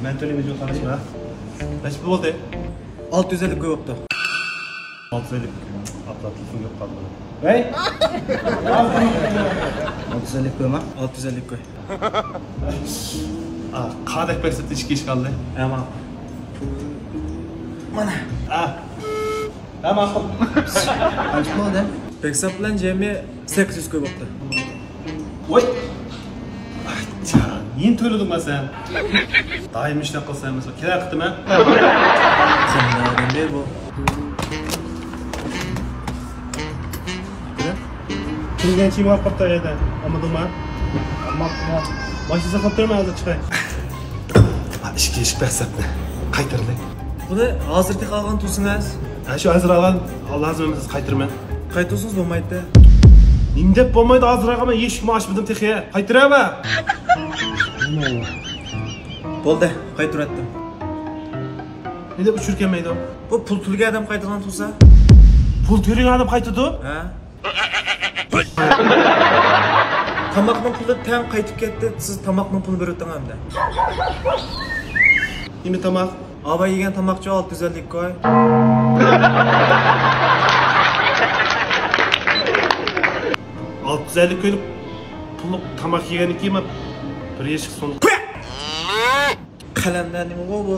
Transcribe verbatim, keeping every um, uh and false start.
مەن تۆلىمەيمەن، قاراشما. نەچچە پۇل بولدى؟ ئالتە يۈز ئەللىك كوي بوپتۇ. ئالتە يۈز ئەللىك. ئاپلا تېلېفون كۆپ قالدى. ھەي! ئالتە يۈز ئەللىك كويما؟ ئالتە يۈز ئەللىك كوي. ئا، قادەك بەكسەتتە ئىككى ئىش قالدى. ھە، ماقۇل. مانا. ئا. ھە، ماقۇل. قانچە بولدى؟ بەكسەت بىلەن جەمئىي سەككىز يۈز كوي بوپتۇ. ۋاي! ئاچچا، نېنى تۆلىدىڭ سەن؟ دائىم ئىشلەپ قالسا ئەمەس، كېلەر قېتىم، ھە؟ سەن نېمە ئادەم بۇ؟ كىرگەن چىيىم ئاپ قاپتۇ يەردە. ئالمىدىڭما؟ ئالماپتىمەن. ماشىنا ساقلاپ تۇرمەن، ھازىر چىقاي. ئىككى ئىش بەرسەتنى قايتۇردى. بۇنى ھازىر تېخى ئالغان تۇرسىڭىز. ھە، شۇ ھازىر ئالغان، لازىم ئەمەس، قايتۇرىمەن. قايتۇرسىڭىز بولمايتتى. نېمە دەپ بولمايدۇ، ھازىر ئالغان، مەن ھېچكىمگە ئاچمىدىم تېخى. قايتۇرۇۋەر. بولدى، قايتۇرۇۋەتتىم. نېمە دەپ ئۇچۇر كەلمەيدۇ؟ بۇ پۇل تۆلىگەن ئادەم قايتۇرغان تۇرسا. پۇل تۆلىگەن ئادەم قايتىدۇ؟ ھە. تاماقنىڭ پۇلى تەڭ قايتىپ كەتتى. سىز تاماقنىڭ پۇلىنى بېرىۋېتىڭ ئەمدى. نېمە تاماق؟ ئاباي يېگەن تاماقچۇ ئالتە يۈز ئەللىك كوي. ئالتە يۈز ئەللىك كويلۇق پۇللۇق تاماق يېگەندىن كېيىن مەن بىر يەشىك سونا. قەلەندەر نېمىغۇ بۇ؟